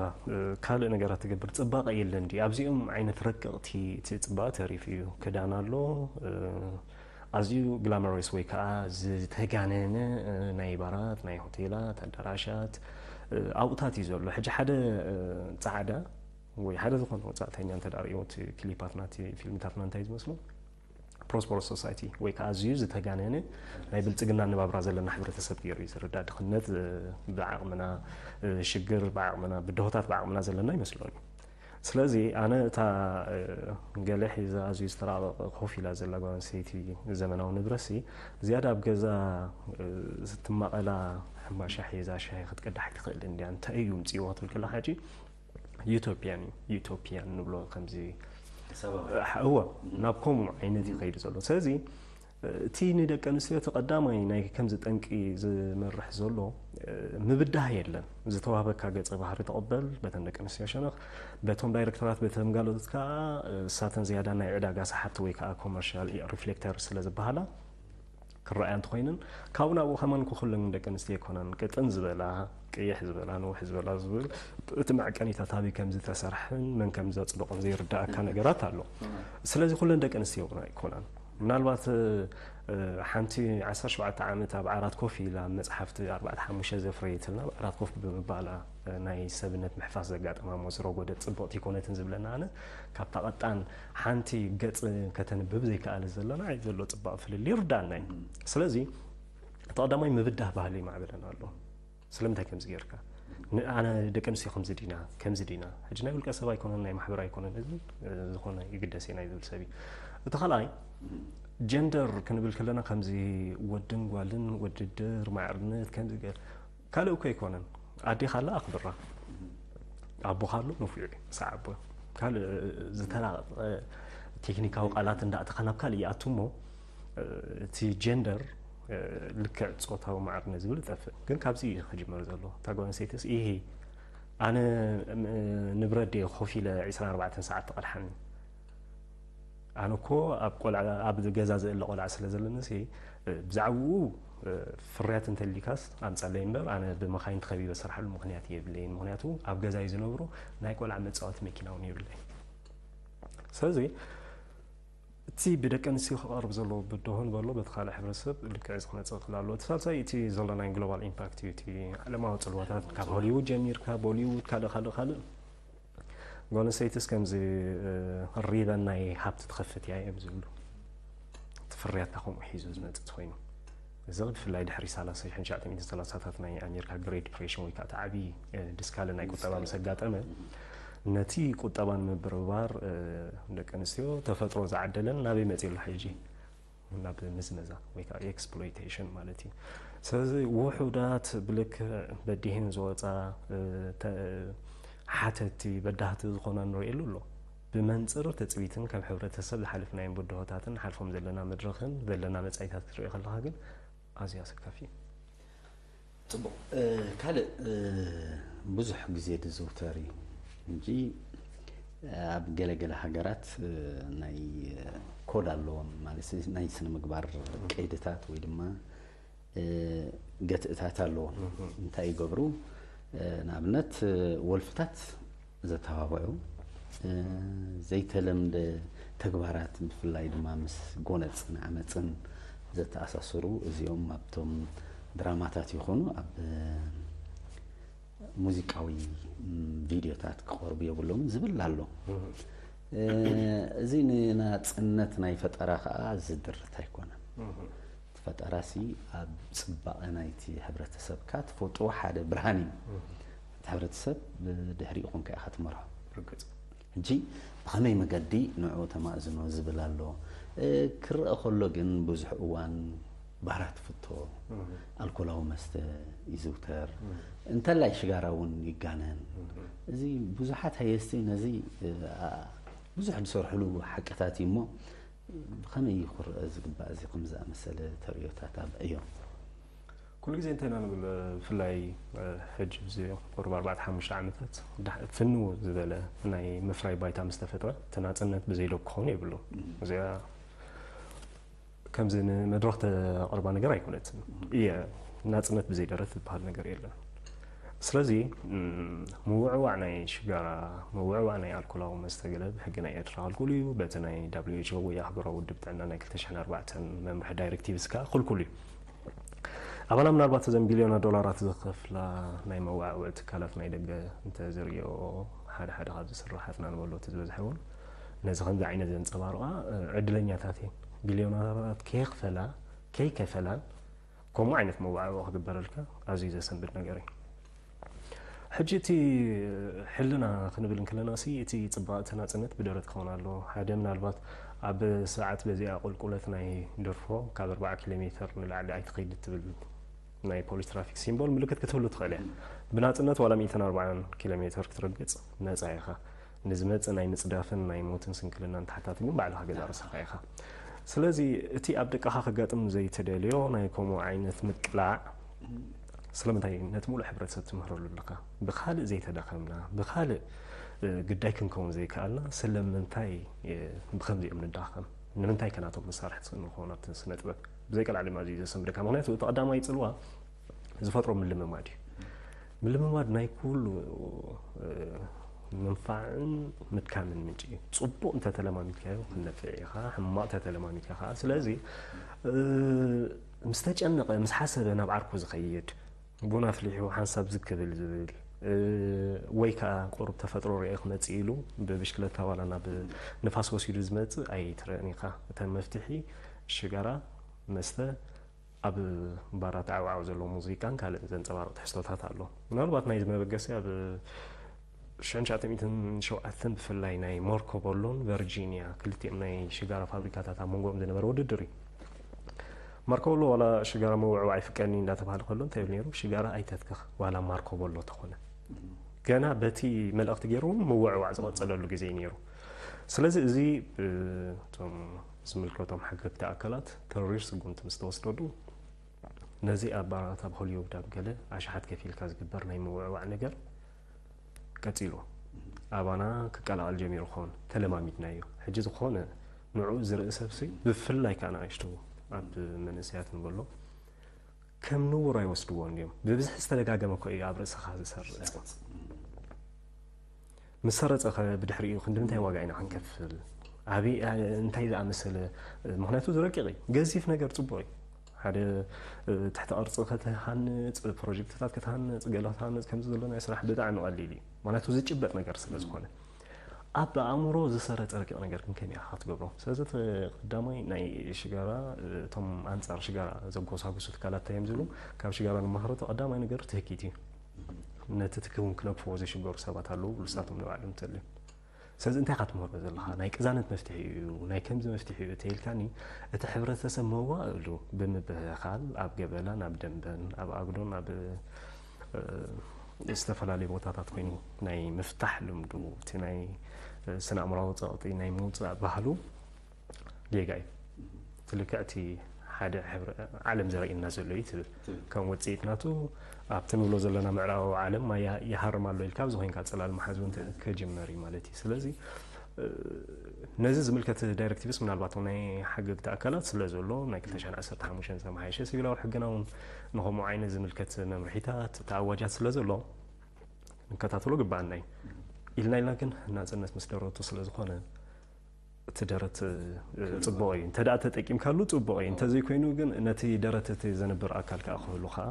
ካልእ ነገራት ትገብር ፅባቐ የለን ድዩ ኣብዚኦም ዓይነት ረቀቕቲ እቲ ፅባቐ ተሪፉ እዩ ክዳን ኣሎ ኣዝዩ ግላመረስ ወይ ከዓ ዝተጋነነ ናይ ባራት ናይ ሆቴላት ኣዳራሻት ኣብኡታት እዩ ዘሎ ሕጂ ሓደ ፃዕዳ ወይ ሓደ ዝኾነ ወፃእተኛ እንተ ርእዮ እቲ ክሊፓትና እቲ ፊልምታትና እንታይ ዝመስሎ ፕሮስፐረስ ሶሳይቲ ወይ ከዓ ኣዝዩ ዝተጋነነ ናይ ብልፅግና ኣነባብራ ዘለና ሕብረተሰብ ገይሩ እዩ ዝርዳእ ድኽነት ብዓቕምና ሽግር ብዓቕምና ብድሆታት ብዓቕምና ዘለና ይመስለኒ ስለዚ ኣነ እታ ገለ ሒዛ ኣዝዩ ዝተራቐቐ ኮፍ ኢላ ዘላ ጓል ኣንስተይቲ ዘመናዊ ንብረትሲ ዝያዳ ኣብ ገዛ ዝትማቐላ ሕንባሻ ሒዛ ሻሂ ክትቀዳሕ ኣይትኽእልን ድያ? እንታይ እዩ ምፅእዎ ክትብል ከለኻ ሕጂ ዩቶፒያን እዩ። ዩቶፒያን ንብሎ ከምዚ እዎ ናብ ከምኡ ዓይነት እዩ ከይዱ ዘሎ። ስለዚ እቲ ንደቂ ኣንስትዮ እቲ ቀዳማይ ናይ ከምዚ ጠንቂ ዝመርሕ ዘሎ ምብዳህ የለን። ዝተዋህበካ ገጸ ባህሪ ተቐበል፣ በተን ደቂ ኣንስትዮ ሸነኽ፣ በቶም ዳይረክተራት፣ በተን ጋሎት ከዓ እሳተን ዝያዳ ናይ ዕዳጋ ሰሓብቲ ወይ ከዓ ኮመርሻል ሪፍሌክተር ስለ ዝበሃላ ክረኣያ እንተኮይነን ካብኡ ናብኡ ከማን ኩለን ደቂ ኣንስትዮ ኣይኮናን ቅጥን ዝበላ ቅይሕ ዝበላ ንውሕ ዝበላ ዝብል እቲ መዕቀኒታት ኣበይ ከም ዝተሰርሐን መን ከም ዘፅደቆን ዘይርዳእካ ነገራት ኣሎ። ስለዚ ኩለን ደቂ ኣንስትዮ እውን ኣይኮናን። ምናልባት ሓንቲ ዓሰርተ ሸውዓተ ዓመት ኣብ ዓራት ኮፍ ኢላ መፅሓፍቲ ኣርባዕተ ሓሙሽተ ዘፍረየትልና ኣብ ዓራት ኮፍ ብምባላ ናይ ሰብነት ምሕፋስ ዘጋጠማ እሞ ዝረጎደት ፅብቕቲ ኣይኮነትን ዝብለና ኣነ ካብታ ቀጣን ሓንቲ ገፅ ከተንብብ ዘይከኣለ ዘለና ዓይነት ዘሎ ፅባቕ ፍልልይ ይርዳእና እዩ። ስለዚ እቲ ቀዳማይ ምብዳህ ባህሊ ይማዕበለና ኣሎ። ስለምንታይ ከምዚ ጌርካ ኣነ ደቂ ኣንስትዮ ከምዚ ዲና ከምዚ ዲና ሕጂ ናይ ውልቀ ሰብ ኣይኮነን ናይ ማሕበር ኣይኮነን እዚ ዝኾነ ይግደስ ናይ ዝብል ሰብ እዩ። እቲ ካልኣይ ጀንደር ክንብል ከለና ከምዚ ወድን ጓልን ውድድር ማዕርነት ከምዚ ካልእ እኮ ኣይኮነን። ኣዴኻ ኣላ ኣኽብራ፣ ኣቦኻ ኣሎ ንፉዕ ሰዓቦ። ካልእ ዝተራቐቐ ቴክኒካዊ ቃላት እንዳእተኻ ናብ ካልእ ይኣቱ እሞ እቲ ጀንደር ልክዕ ፆታዊ ማዕርነት ዝብል ይጠፍእ። ግን ካብዚ እዩ ክጅመር ዘለዎ። እታ ጓል ኣንስተይትስ ይሄ ኣነ ንብረት ድየ ኮፍ ኢለ ዕስራን ኣርባዕተን ሰዓት ትቐድሓኒ? ኣነ እኮ ኣብ ቆልዓ ኣብ ገዛ ዘእለ ቆልዓ ስለ ዘለኒ ሲ ብዛዕባኡ ፍርያት እንተሊካስ ኣምፀለይ እምበር ኣነ ብመኻይን ተኸቢበ ዝሰርሓሉ ምኽንያት የብለይን። ምኽንያቱ ኣብ ገዛ እዩ ዝነብሩ ናይ ቆልዓ መፃወቲ መኪና እውን የብለይን። ስለዚ እቲ ብደቂ ኣንስትዮ ክቐርብ ዘለዎ ብድሆ ንበሎ በቲ ካልእ ሕብረተሰብ ልክዕ እዚ ክመፅእ ክእል ኣለዎ። እቲ ሳልሳይ እቲ ዘሎ ናይ ግሎባል ኢምፓክት እዩ። እቲ ዓለማዊ ፅልዋታት ካብ ሆሊውድ ጀሚርካ ቦሊውድ ካልእ ካልእ ካልእ ጓል ኣንስተይትስ ከምዚ ሪበን ናይ ሃብቲ ትኸፍት እያ እዮም ዝብሉ። እቲ ፍርያትካ ከምኡ ሒዙ ዝመፅእ ኮይኑ እዚ ብፍላይ ድሕሪ ሰላሳ ሽሕን ትሽዓተ ሚእትን ሰላሳታት ናይ ኣሜሪካ ግሬት ዲፕሬሽን ወይ ከዓ እቲ ዓብዪ ድስካለ ናይ ቁጠባ ምስ ኣጋጠመ ነቲ ቁጠባ ንምብርባር ደቂ ኣንስትዮ ተፈጥሮ ዝዓደለን ናበይ መፂኡ ኣሎ ሕጂ ናብ ምዝመዛ ወይ ከዓ ኤክስፕሎይቴሽን ማለት እዩ። ስለዚ ውሑዳት ብልክዕ በዲህን ዝወፃ ሓተቲ በዳህቲ ዝኾና ንርእየሉ ኣሎ። ብመንፅር ትፅቢትን ከም ሕብረተሰብ ዝሓለፍናዮም ብድሆታትን ንሓልፎም ዘለና መድረኽን ዘለና መፃኢታት ክትርኢ ከለኻ ግን ኣዝዩ ኣሰካፊ እዩ። ፅቡቕ ካልእ ብዙሕ ግዜ ዝዝውተር እዩ እንጂ ኣብ ገለገለ ሃገራት ናይ ኮድ ኣለዎም ማለት ናይ ስነ ምግባር ቀይድታት ወይ ድማ ገትእታት ኣለዎም። እንታይ ይገብሩ? ንኣብነት ወልፍታት ዘተባብዑ ዘይተለምደ ተግባራት ብፍላይ ድማ ምስ ጎነፅን ዓመፅን ዘተኣሳስሩ እዚኦም ኣብቶም ድራማታት ይኾኑ ኣብ ሙዚቃዊ ቪድዮታት ክቐርቡ የብሎምን ዝብል ኣሎ። እዚ ንናፅነት ናይ ፈጠራ ከዓ ዝድርት ኣይኮነን። ፈጠራሲ ኣብ ፅባቐ ናይቲ ሕብረተሰብካ ትፈጥዎ ሓደ ብርሃን እዩ። እቲ ሕብረተሰብ ብድሕሪኡ ኮንካ ኢኻ ትመርሖ። ሕጂ ብኸመይ መገዲ ንዕኡ ተማእዝኖ ዝብል ኣሎ። ክረአ ከሎ ግን ብዙሕ እዋን ባራት ፍቶ፣ ኣልኮላዊ መስተ ይዝውተር፣ እንተላይ ሽጋራ እውን ይጋነን። እዚ ብዙሓት ሃየስቲ ነዚ ብዙሕ ዝሰርሕሉ ሓቅታት እዩ እሞ ብኸመይ እዩ ክረአ ዝግባእ እዚ ከም ዝኣመሰለ ተርእዮታት ኣብ ዕዮ? ኩሉ ግዜ እንታይ ኢና ንብል ብፍላይ ሕጂ እዚ ቁሩብ ኣርባዕተ ሓሙሽተ ዓመታት ፍንው ዝበለ ናይ ምፍራይ ባይታ ምስ ተፈጥረ እቲ ናፅነት ብዘይ ዶብ ክኸውን የብሉ። እዚኣ ከምዚ ንመድረኽ ተቕርባ ነገር ኣይኮነትን እየ። ናፅነት ብዘይ ደረት ዝበሃል ነገር የለን። ስለዚ ምውዕዋዕ ናይ ሽጋራ፣ ምውዕዋዕ ናይ ኣልኮላዊ መስተ ገለ ብሕጊ ናይ ኤርትራ ክልኩል እዩ። በቲ ናይ WHO ወይ ኣህጉራዊ ውድብ ጥዕና ናይ ክልተ ሽሕን ኣርባዕተን መምርሒ ዳይሬክቲቭስ ከዓ ክልኩል እዩ። ኣባና ምናልባት እዘን ቢልዮና ዶላራት ዝኸፍላ ናይ መዋዕውዒ ትካላት ናይ ደገ እንተዝርእዮ ሓደ ሓደ ካብዚ ስራሓትና ንበሎ እቲ ዝበዝሐ እውን ነዚ ከምዚ ዓይነት ዘንፀባርቓ ዕድለኛታት እየን። ቢልዮናት ከየኽፈላ ከይከፈላን ከምኡ ዓይነት መዋዕውዒ ክግበረልካ ኣዝዩ ዘሰንብድ ነገር እዩ። ሕጂ እቲ ሕልና ክንብል እንከለና ሲ እቲ ጽባቐ እቲ ናጽነት ብደረት ክኸውን ኣለዎ። ሓደ ምናልባት ኣብ ሰዓት በዚኣ ቁልቁለት ናይ ደርፎ ካብ ኣርባዓ ኪሎ ሜትር ንላዕሊ ኣይትኸይድ እትብል ናይ ፖሊስ ትራፊክ ሲምቦል ምልክት ክትህሉ ትኽእል እያ። ብናጽነት ዋላ ሚእትን ኣርባዓን ኪሎ ሜትር ክትረግጽ ነጻ ኢኻ። ንዝመጽእ ናይ ምጽዳፍን ናይ ሞትን ስንክልናን ተሓታቲ ግን ባዕልኻ ገዛ ርእስኻ ኢኻ። ስለዚ እቲ ኣብ ደቅኻ ከጋጥም ዘይተደልዮ ናይ ከምኡ ዓይነት ምቅላዕ ስለምንታይ ነቲ ሙሉእ ሕብረተሰብ ትምህረሉ ኣለኻ? ብኻልእ ዘይተዳኸምና፣ ብኻልእ ግዳይ ክንከውን ዘይከኣልና ስለምንታይ ብኸምዚኦም ንዳኸም? ንምንታይ ከ ናቶም መሳርሕቲ ንኸውን ኣብቲ ስነ ጥበብ? ብዘይ ቀልዓሊ ማዚ ዘሰምደካ ምክንያቱ እቲ ቀዳማይ ጽልዋ ዝፈጥሮ ምልምማድ እዩ። ምልምማድ ናይ ኩሉ ምንፋዕን ምድካምን ምንጪ እዩ። ጽቡቕ እንተተለማሚድካዮ ክነፍዕ ኢኻ፣ ሕማቕ እንተተለማሚድካ ከዓ። ስለዚ ምስ ተጨነቐ ምስ ሓሰበ ናብ ዓርኩ ዝኸይድ፣ ቡን ኣፍሊሑ ሓንሳብ ዝክብል ዝብል፣ ወይ ከዓ ቁሩብ ተፈጥሮ ርኤ ክመጽእ ኢሉ ብብሽክለታ ዋላ ናብ ንፋስ ወሲዱ ዝመጽእ ኣይትረእን ኢኻ። እተን መፍትሒ ሽጋራ፣ መስተ፣ ኣብ ባራት ዓውዓው ዘሎ ሙዚቃን ካልእን ዘንጸባርቕ ትሕዝቶታት ኣሎ። ምናልባት ናይዚ መበገሲ ኣብ ሽሕን ትሽዓተ ሚእትን ሸውዓተን ብፍላይ ናይ ማርኮ ፖሎን ቨርጂኒያ ክልቲኦም ናይ ሽጋራ ፋብሪካታት ኣብ መንጎኦም ዝነበረ ውድድር እዩ። ማርኮ ፖሎ ዋላ ሽጋራ ምውዕዋዕ ኣይፍቀድኒ እንዳተባሃለ ከሎ እንታይ ይብል ነይሩ? ሽጋራ ኣይተትክኽ ዋላ ማርኮ ፖሎ ተኾነ። ገና በቲ መልእኽቲ ገይሩ እውን ምውዕዋዕ ዝቐጸለሉ ግዜ እዩ ነይሩ። ስለዚ እዚ እቶም ዝምልከቶም ሓገግቲ ኣካላት ተሪር ስጉምቲ ምስ ተወስደሉ ነዚ ኣብ ባራት ኣብ ሆሊውድ ኣብ ገለ ኣሽሓት ከፊልካ ዝግበር ናይ ምውዕዋዕ ነገር ቀጺሉ ኣባና ክቀላቐል ጀሚሩ ክኸውን ተለማሚድናዮ። ሕጂ ዝኾነ ንዕኡ ዝርኢ ሰብሲ ብፍላይ ከዓ ንኣሽቱ ኣብ መንእሰያት ንበሎ ከም ንቡር ኣይወስድዎን ድዮም። ብብዝሒ ዝተደጋገመ እኮ እዩ ኣብ ርእስኻ ዝሰርጽ። ምስ ሰረጸ ኸ ብድሕሪኡ ክንዲ ምንታይ ዋጋ ኢና ክንከፍል? ኣበይ እንታይ ዝኣመሰለ ምክንያቱ እዚ ረቂቕ እዩ። ገዚፍ ነገር ጽቡቕ እዩ። ሓደ ትሕቲ ቅርጺ ከተሃንጽ፣ ፕሮጀክትታት ከተሃንጽ፣ ገለ ክትሃንጽ ከምዚ ዘሎ ናይ ስራሕ ብጣዕሚ ቀሊል እዩ። ምክንያቱ ዝጭበጥ ነገር ስለ ዝኾነ። ኣብ ኣእምሮ ዝሰረጸ ረቂቕ ነገር ግን ከመይ ኢኻ ክትገብሮ? ስለዚ እቲ ቀዳማይ ናይ ሽጋራ እቶም ኣንጻር ሽጋራ ዘጎሳጉሱ ትካላት እንታይ እዮም ዝብሉ? ካብ ሽጋራ ንመሃረቶ ቀዳማይ ነገር ትህኪት እዩ። ነቲ ትክውን ክነግፍዎ ዝሽገሩ ሰባት ኣለዉ፣ ንሳቶም ንባዕሎም እንተልዩ። ስለዚ እንታይ ኢኻ ትምህሮ ዘለኻ? ናይ ቅዛነት መፍትሒ እዩ፣ ናይ ከምዚ መፍትሒ እዩ ተይልካኒ፣ እቲ ሕብረተሰብ መዋእሉ ብምብህኻል ኣብ ገበላን ኣብ ደንበን ኣብ ኣጉዶን ኣብ ዝተፈላለዩ ቦታታት ኮይኑ ናይ ምፍታሕ ልምዱ፣ እቲ ናይ ስነ ኣእምራዊ ፀቕጢ ናይ ምውፃእ ባህሉ ጌጋ እዩ። እቲ ልክዕ እቲ ሓደ ሕብረ ዓለም ዘርእየና ዘሎ እዩ ትብል። ከም ውፅኢት ናቱ ኣብቲ ንብሎ ዘለና ምዕራባዊ ዓለም ይሃርም ኣሎ ኢልካ ኣብዚ ኮይንካ ፅላል መሓዝ እውን ከጅመር እዩ ማለት እዩ። ስለዚ ነዚ ዝምልከት ዳይሬክቲቭስ ምናልባት ናይ ሓገግቲ ኣካላት ስለ ዘሎ ናይ ክልተ ሽሕን ዓሰርተ ሓሙሽተን ዝተመሓየሸ ሲቪላዊ ሕግና እውን ንኸምኡ ዓይነት ዝምልከት መምርሒታት፣ ተኣዋጃት ስለ ዘሎ ንከታተሎ ግባኣና እዩ። ኢልና ኢልና ግን ናፅነት ምስ ደረቱ ስለ ዝኾነ እቲ ደረት ጽቡቕ እዩ። እንተ ደኣ ተጠቂምካሉ ጽቡቕ እዩ። እንተዘይኮይኑ ግን ነቲ ደረት እቲ ዘንብር ኣካል ከኣ ክህሉ ከኣ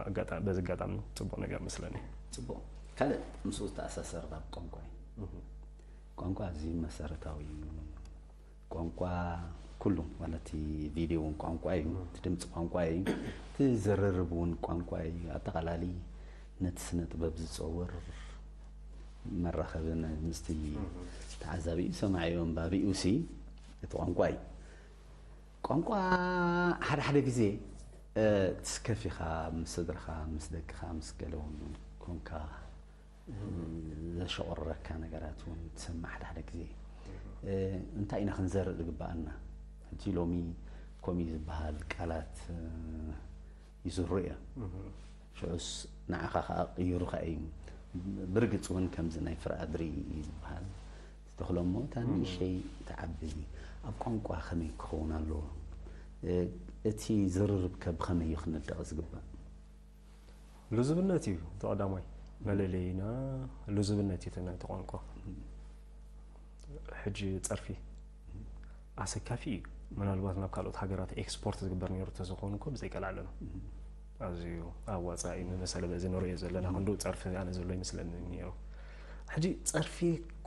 ኣጋጣ-፣ በዚ ኣጋጣሚ ጽቡቕ ነገር መስለኒ። ጽቡቕ። ካልእ ምስኡ ዝተኣሳሰር ናብ ቋንቋ እዩ። ቋንቋ ኣዝዩ መሰረታዊ እዩ። ቋንቋ ኩሉ ማለት እቲ ቪድዮ እውን ቋንቋ እዩ፣ እቲ ድምፂ ቋንቋ እዩ፣ እቲ ዝርርብ እውን ቋንቋ እዩ። ኣጠቓላሊ ነቲ ስነ ጥበብ ዝፀውር መራኸብን ምስቲ ተዓዛቢኡ ሰማዒኡ ኣንባቢኡ ሲ እቲ ቋንቋ እዩ። ቋንቋ ሓደ ሓደ ግዜ እ፣ ትስከፍ ኢኻ ምስ ስድራኻ፣ ምስ ደቅኻ፣ ምስ ገለ እውን ኮንካ ዘሸቑረካ ነገራት እውን ትሰምዕ ሓደ ሓደ ግዜ። እ፣ እንታይ ኢና ክንዘርእ ዝግብኣና? ሕጂ ሎሚ ከምኡ ዝበሃል ቃላት፣ እ፣ ይዝሩ እዮም። ሽዑስ ንዓኻ ኸዓ ቅይሩኻ እዩ። ብርግጽ እውን ከምዚ ናይ ፍረ ኣድሪ እዩ ዝበሃል። ትተኽሎ እሞ እታ ንእሽተይ ትዓቢ። ኣብ ቋንቋ ከመይ ክኸውን ኣለዎ? እ፣ እቲ ዝርርብ ከ ብኸመይ እዩ ክነድቕ ዝግባእ? ልዙብነት እዩ እቲ ቀዳማይ መለለይና፣ ልዙብነት እዩ እቲ ናይቲ ቋንቋ። ሕጂ ጸርፊ ኣሰካፊ እዩ። ምናልባት ናብ ካልኦት ሃገራት ኤክስፖርት ዝግበር ነይሩ ተዝኾን እኮ ብዘይ ቀልዓለም ኣዝዩ ኣዋጻኢ ምመሰለ በዚ ንርእዮ ዘለና ክንድኡ ጸርፊ ኣነ ዘሎ ይመስለኒ ነይሩ። ሕጂ ጸርፊ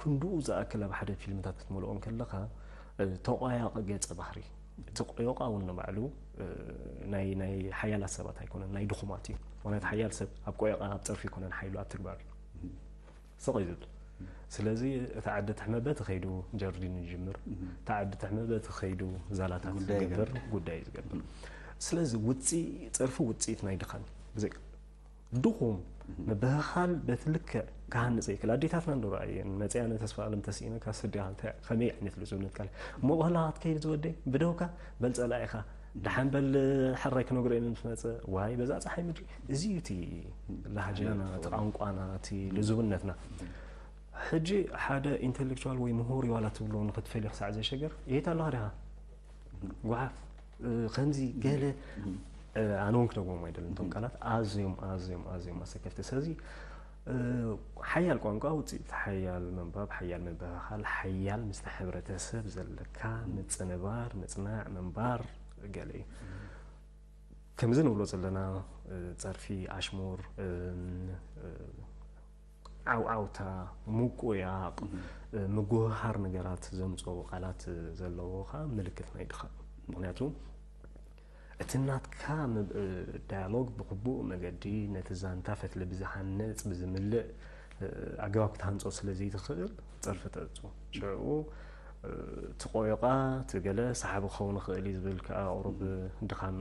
ክንድኡ ዝኣክል ኣብ ሓደ ፊልምታት ክትመልኦ እንከለኻ፣ እ፣ ተቋያቒ ገጸ ባህሪ እቲ ቆዮቃ እውን ንባዕሉ ናይ ናይ ሓያላት ሰባት ኣይኮነን፣ ናይ ድኹማት እዩ። ምክንያቱ ሓያል ሰብ ኣብ ቆዮቃ ኣብ ጸርፊ ኣይኮነን ሓይሉ ኣብ ትግባር እዩ። ስቕ እዩ ዝብል። ስለዚ እቲ ዓዲ ትሕመ በቲ ከይዱ ጀርዲን ይጅምር፣ እቲ ዓዲ ትሕመ በቲ ከይዱ ዛላታት ዝገብር፣ ጉዳይ ዝገብር። ስለዚ ውፅኢ ጸርፊ ውፅኢት ናይ ድኻም ብዘይ ድኹም ምብህኻል በቲ ልክዕ ክሃንፀ ይክእል። ኣዴታትና እንዶ ረኣየን መፅያ ንተስፋ ኣለም ተስኢነካ ሰዲኻ እንታይ ከመይ ዓይነት ልዙብነት ካለ እሞ ባህላ ክትከይድ ዝወደይ ብደውካ በል ፀላኢኻ ደሓን በል ሕራይ ክነግሮ ኢና ምስ መፀ ዋይ በዛ ፀሓይ ምድሪ እዚ እዩ እቲ ላሃጃና እቲ ቋንቋና እቲ ልዙብነትና። ሕጂ ሓደ ኢንቴሌክቹዋል ወይ ምሁር ዋላ ትብሎ ንክትፈልዮ ክሳዕ ዘሸገር ይሄት ኣለኻ ዲኻ ጓሓፍ ከምዚ ገለ ኣነ እውን ክደግሞም ኣይደልን እቶም ቃላት ኣዝዮም ኣዝዮም ኣዝዮም ኣሰከፍቲ። ስለዚ ሓያል ቋንቋ ውፅኢት ሓያል ምንባብ ሓያል ምብህኻል ሓያል ምስቲ ሕብረተሰብ ዘለካ ምፅንባር ምፅናዕ ምንባር ገለ እዩ። ከምዚ ንብሎ ዘለና ጸርፊ ኣሽሙር ዓውዓውታ ምቁያቕ ምጉህሃር ነገራት ዘምፅኦ ቃላት ዘለዎ ከዓ ምልክት ናይ ድኻ ምክንያቱ እቲ ናትካ ዳያሎግ ብግቡእ መገዲ ነቲ ዛንታ ፈትሊ ብዝሃንፅ ብዝምልእ ኣገባብ ክትሃንፆ ስለ ዘይትኽእል ፀርፊ ተእፁ ሽዑ እቲ ቆዮቓ እቲ ገለ ሰሓቢ ክኸውን ይኽእል እዩ ዝብል ከዓ ቁሩብ ድኻም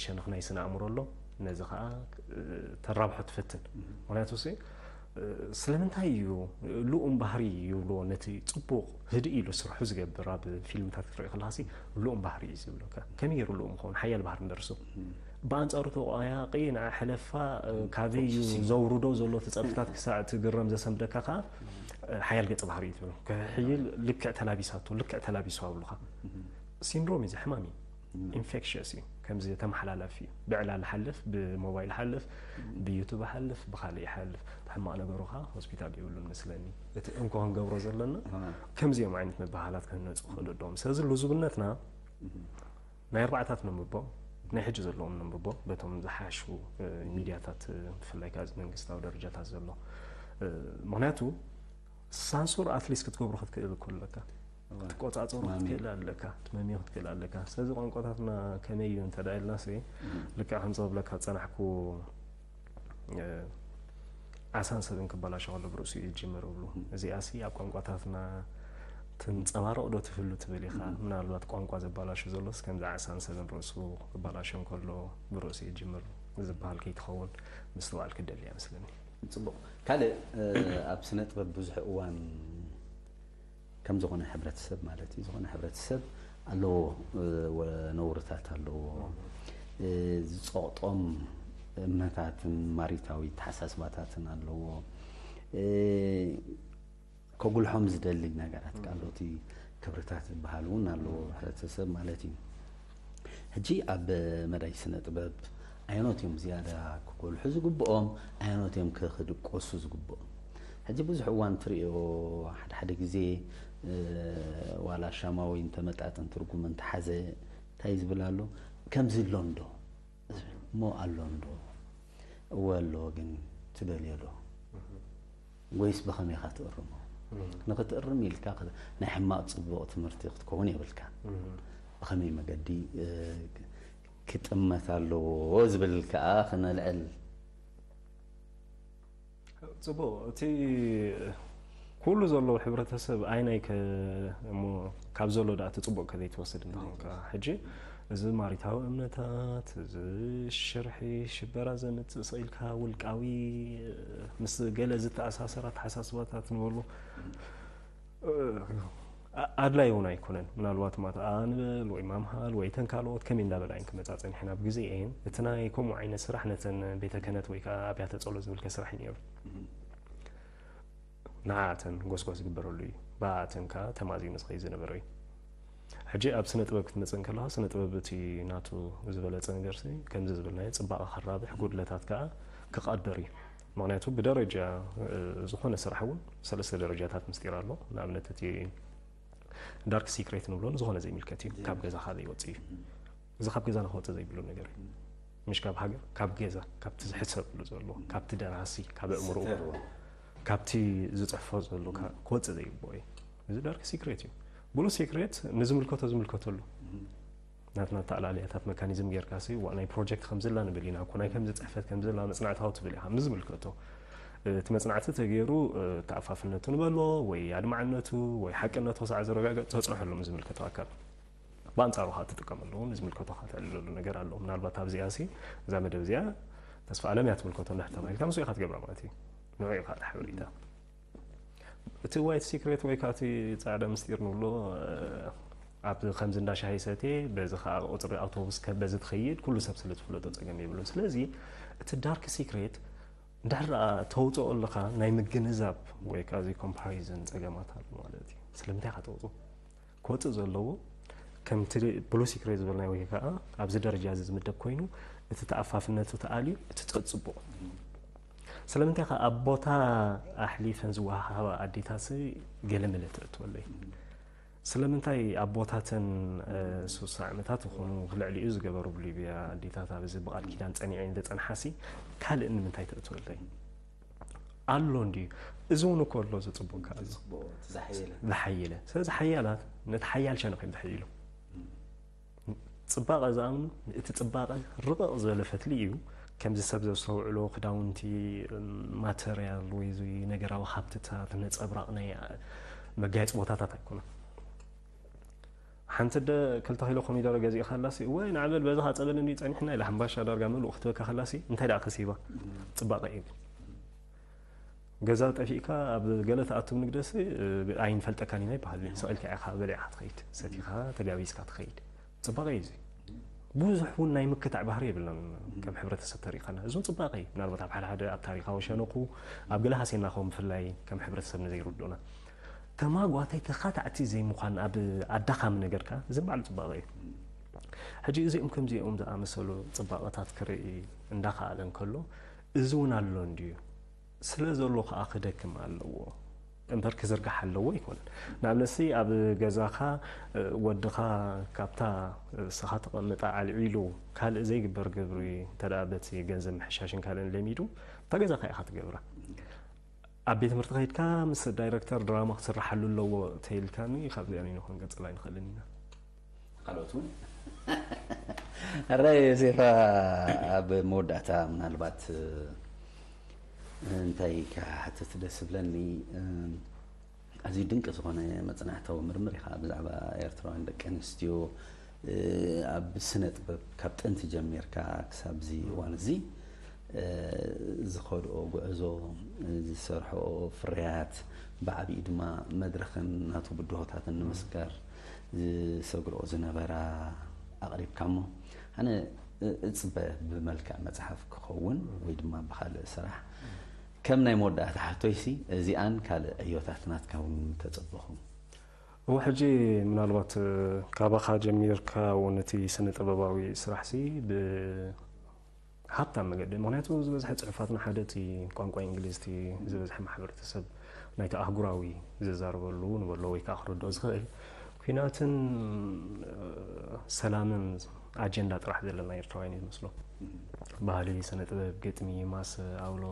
ሸነኽ ናይ ስነ ኣእምሮ ኣሎ ነዚ ከዓ ተራብሖ ትፈትን ምክንያቱ ሲ ስለምንታይ እዩ ልኡም ባህሪ ይብልዎ ነቲ ፅቡቕ ህድእ ኢሉ ስርሑ ዝገብር ኣብ ፊልምታት ክትርኢ ከለካ ሲ ልኡም ባህሪ እዩ ዝብለካ ከመይ ገይሩ ልኡም ክኸውን ሓያል ባህሪ ንደርሱ ብኣንፃሩ ተቋያቂ ንዓ ሕለፋ ካበይ እዩ ዘውርዶ ዘሎ እቲ ፀርፍታት ክሳዕ እቲ ግረም ዘሰምደካ ከዓ ሓያል ገፀ ባህሪ እዩ ትብሎ ክሕይል ልክዕ ተላቢሳቶ ልክዕ ተላቢሱ ኣብሉካ ሲንድሮም እዩ እዚ ሕማም እዩ ኢንፌክሽስ እዩ ከምዚ ተመሓላላፊ እዩ ብዕላል ሓልፍ ብሞባይል ሓልፍ ብዩቱብ ሓልፍ ብካልእ ይሓልፍ ሕማቕ ነገሩ ከዓ ሆስፒታል ይብሉን መስለኒ እቲ እንኮ ክንገብሮ ዘለና ከምዚኦም ዓይነት መበሃላት ክህነፁ ክኽእሉ ኣለዎም ስለዚ ልዙብነትና ናይ ኣርባዕታት ነንብቦ ናይ ሕጂ ዘለዎም ነንብቦ በቶም ዝሓሹ ሚድያታት ብፍላይ ካብ መንግስታዊ ደረጃታት ዘሎ ምክንያቱ ሳንሱር ኣትሊስት ክትገብሮ ክትክእል እኮ ኣለካ ትቆፃፀሩ ክትክእል ኣለካ ትመምዮ ክትክእል ኣለካ ስለዚ ቋንቋታትና ከመይ እዩ እንተ ኢልና ሲ ልክዕ ከምዚ ክብለካ ዝፀናሕኩ ዓሳን ሰብን ክበላሾ ከሎ ብርእሱ እዩ ዝጅምር እብሉ እዚኣ ሲ ኣብ ቋንቋታትና ትንፀባረቕ ዶ ትህሉ ትብል ኢኻ ምናልባት ቋንቋ ዘባላሹ ዘሎስ ከምዚ ዓሳን ሰብን ርእሱ ክበላሾ እንከሎ ብርእሱ እዩ ዝጅምር ዝበሃል ከይትኸውን ምስትውዓል ክደሊ እያ መስለኒ ፅቡቕ ካልእ ኣብ ስነ ጥበብ ብዙሕ እዋን ከም ዝኾነ ሕብረተሰብ ማለት እዩ ዝኾነ ሕብረተሰብ ኣለዎ ነውርታት ኣለዎ ዝፀቕጦም እምነታትን ማሪታዊ ተሓሳስባታትን ኣለዎ ከጉልሖም ዝደሊ ነገራት ካልኦቲ ክብርታት ዝበሃል እውን ኣለዎ ሕብረተሰብ ማለት እዩ ሕጂ ኣብ መዳይ ስነ ጥበብ ኣየኖት እዮም ዝያዳ ክጎልሑ ዝግብኦም ኣየኖት እዮም ክድቆሱ ዝግብኦም ሕጂ ብዙሕ እዋን ትሪኦ ሓደ ሓደ ግዜ ዋላ ሻማዊ እንተመጣጥን ትርጉም እንተሓዘ እንታይ ዝብል ኣሎ ከምዚ ኣሎ እንዶ ዝብል እሞ ኣሎ እንዶ እወ ኣሎ ግን ትደልዮ ዶ ወይስ ብኸመይ ኢኻ ትእርሞ ንኽትእርም ኢልካ ናይ ሕማቕ ፅቡቕ ትምህርቲ ክትከውን የብልካ ብኸመይ መገዲ ክጥመት ኣለዎ ዝብል ከዓ ክነልዕል ፅቡቅ እቲ ኩሉ ዘሎ ሕብረተሰብ ኣይናይ እሞ ካብ ዘሎ ዳ እቲ ፅቡቅ ከዘይትወስድ እንተኾንካ ሕጂ እዚ ማሪታዊ እምነታት እዚ ሽርሒ ሽበራ ዘምፅእ ስኢልካ ውልቃዊ ምስ ገለ ዝተኣሳሰር ኣተሓሳስባታት ንበሉ ኣድላይ እውን ኣይኮነን ምናልባት ማትኣ ንበል ወይ ማምሃል ወይ ተን ካልኦት ከመይ እንዳበላ እየን ክመፃፀን ይሕን ኣብ ግዜ እየን እቲ ናይ ከምኡ ዓይነት ስራሕ ነተን ቤተ ክህነት ወይ ከዓ ኣብያተ ፀሎ ዝብል ከስራሕ እዩ ነይሩ ንዓተን ጎስጓስ ዝግበረሉ እዩ ብኣተን ከዓ ተማዚኑ ዝኸይ ዝነበረ እዩ ሕጂ ኣብ ስነ ጥበብ ክትመፅእ እንከለካ ስነ ጥበብ እቲ ናቱ ዝበለፀ ነገር ከምዚ ዝብልናዮ ፅባቐ ከራብሕ ጉድለታት ከዓ ክቐድር እዩ ምክንያቱ ብደረጃ ዝኾነ ስራሕ እውን ሰለስተ ደረጃታት ምስጢር ኣሎ ንኣብነት እቲ ዳርክ ሲክሬት ንብሎ ንዝኾነ ዘይምልከት እዩ ካብ ገዛኻ ዘይወፅእ እዩ እዚ ካብ ገዛና ክወፅእ ዘይብሉ ነገር እዩ ምሽ ካብ ሃገር ካብ ገዛ ካብቲ ዝሕሰብሉ ዘሎ ካብቲ ደራሲ ካብ ኣእምሮ ካብቲ ዝፅሕፎ ዘሎ ክወፅእ ዘይግብኦ እዩ እዚ ዳርክ ሲክሬት እዩ ብሉ ሲክሬት ንዝምልከቶ ዝምልከተሉ ናትና ኣተኣላልያታት መካኒዝም ጌርካ ሲ ዋ ናይ ፕሮጀክት ከም ዘላ ንብል ኢና እኮ ናይ ከምዚ ፅሕፈት ከም ዘላ መፅናዕታዊ ትብል ኢኻ ንዝምልከቶ እቲ መፅናዕቲ ተገይሩ ተኣፋፍነቱ ንበሎ ወይ ኣድማዕነቱ ወይ ሓቅነቱ ክሳዕ ዘረጋገፅ ተፅንሐሉ ንዝምልከቶ ኣካል ብኣንፃሩ ከዓ ትጥቀመሉ እውን ዝምልከቶ ከዓ ተዕልለሉ ነገር ኣሎ ምናልባት ኣብዚኣ ሲ እዛ መደብ እዚኣ ተስፋ ኣለም እያ ትምልከቶ እንዳሕተማ ኢልካ ምስ ኢኻ ትገብራ ማለት እዩ ንዑ ኢኻ ሓበሬታ እቲ ዋይት ሲክሬት ወይ ከዓ እቲ ፃዕዳ ምስጢር ንብሎ ኣብ ከምዚ እንዳ ሻሂ ሰትየ በዚ ከዓ ቁፅሪ ኣውቶቡስ በዚ ትኸይድ ኩሉ ሰብ ስለ ዝፍለጦ ፀገም የብሉን ስለዚ እቲ ዳርክ ሲክሬት እንድሕር ደኣ ተውፅኦ ኣለካ ናይ ምግንዛብ ወይ ከዓ እዚ ኮምፓሪዝን ፀገማት ኣሎ ማለት እዩ ስለምንታይ ኢካ ተውፅኦ ክወፅእ ዘለዎ ከምቲ ብሉ ሲክሬት ዝበልናዮ ወይ ከዓ ኣብዚ ደረጃ እዚ ዝምደብ ኮይኑ እቲ ተኣፋፍነቱ ተኣልዩ እቲ ፀፅቦ ስለምንታይ ከ ኣብ ቦታ ኣሕሊፈን ዝወሃሃባ ኣዴታት ገለ መለ ተእትወለይ ስለምንታይ ኣቦታተን ሱሳ ዓመታት ይኾኑ ልዕሊኡ ዝገበሩ ብሊብያ ኣዴታት ኣብዚ ብቃል ኪዳን ፀኒዐን ዘፀንሓሲ ካልእ ንምንታይ ተእትወለይ ኣሎ እንድዩ እዚ እውን እኮ ኣሎ ዘፅቡካ ኣሎ ዝሓየለ ስለዚ ሓያላት ነቲ ሓያል ሸነኽ እዮም ዝሕይሉ ፅባቐ ዝኣምኑ እቲ ፅባቐ ርቕቕ ዝበለ ፈትሊ እዩ ከምዚ ሰብ ዘስተውዕሎ ክዳውንቲ ማተርያል ወይ እዚ ነገራዊ ሃብትታት ነፀብራቕ ናይ መጋየፂ ቦታታት ኣይኮነን ሓንቲ ደ ክልተ ኪሎ ኮሚደረ ገዚእካ ኣላሲ ወይ ንዓበል በዚ ካ ፀበል እንዲ ፀኒሕና ኢላ ሕምባሻ ዳርጋ ምሉእ ክትበካ ከላሲ እንታይ ደኣ ከሲባ ፅባቐ እዩ ገዛ ጠፊእካ ኣብ ገለ ተኣትው ንግደሲ ኣይንፈልጠካን ኢና ይበሃል ስቕ ኢልካ ኢኻ በሊዕካ ትኸይድ ሰቲኻ ተጋቢዝካ ትኸይድ ፅባቐ እዩ እዚ ብዙሕ እውን ናይ ምክታዕ ባህሪ የብልናን ከም ሕብረተሰብ ተሪእኻና እዚ እውን ፅባቐ እዩ ምናልባት ኣብ ሓደ ሓደ ኣብ ታሪኻዊ ሸነኹ ኣብ ገለ ሃሴና ኸው ብፍላይ ከም ሕብረተሰብ ንዘይርድኡና ተማጓታይ ተኻታዕቲ ዘይምዃን ኣብ ኣዳኻሚ ነገርካ እዚ ባዕሉ ፅባቐ እዩ ሕጂ እዚኦም ከምዚኦም ዝኣመሰሉ ፅባቐታት ክርኢ እንዳኸኣለ እንከሎ እዚ እውን ኣሎ እንድዩ ስለ ዘሎ ከዓ ክደክም ኣለዎ እምበር ክዝርጋሕ ኣለዎ ኣይኮነን ንኣብነሲ ኣብ ገዛኻ ወድኻ ካብታ ስኻ ተቐምጣ ኣልዒሉ ካልእ ዘይግበር ግብሪ እንተ በቲ ገንዘብ ምሕሻሽን ካልእን ለሚዱ እታ ገዛኻ ኢኻ ትገብራ ኣብ ቤት ትምህርቲ ከይድካ ምስ ዳይረክተር ድራማ ክስርሓሉ ኣለዎ ተይልካኒ ካብዚኣ ንክንቀፅል ኣይንኽእልን ኢና ካልኦት እውን ኣረ ዮሴፋ ኣብ መወዳእታ ምናልባት እንታይ ክሓትት ደስ ዝብለኒ ኣዝዩ ድንቂ ዝኾነ መፅናዕታዊ ምርምር ኢኻ ብዛዕባ ኤርትራውያን ደቂ ኣንስትዮ ኣብ ስነ ጥበብ ካብ ጥንቲ ጀሚርካ ክሳብ እዚ እዋን እዚ ዝኸድኦ ጉዕዞ ዝሰርሐኦ ፍርያት ብዓብኡ ድማ መድረኽን ናቱ ብድሆታትን ንምስጋር ዝሰግርኦ ዝነበራ ኣቕሪብካ እሞ ኣነ እፅበ ብመልክዕ መፅሓፍ ክኸውን ወይ ድማ ብካልእ ስራሕ ከም ናይ መወዳእታ ሕቶይሲ እዚኣን ካልእ ዕዮታት ናትካ እውን ተፅበኹ እወ ሕጂ ምናልባት ካባኻ ጀሚርካ እውን እቲ ስነ ጥበባዊ ስራሕሲ ብ ሃብታም መገዲ ምክንያቱ ዝበዝሐ ፅሑፋትና ሓደ እቲ ቋንቋ እንግሊዝ እቲ ዝበዝሐ ማሕበረተሰብ ናይቲ ኣህጉራዊ ዝዛረበሉ ንበሎ ወይ ከዓ ክረድኦ ዝኽእል ኩናትን ሰላምን ኣጀንዳ ጥራሕ ዘለና ኤርትራውያን እዩ ዝመስሎ ባህሊ ስነ ጥበብ ግጥሚ ማስ ኣውሎ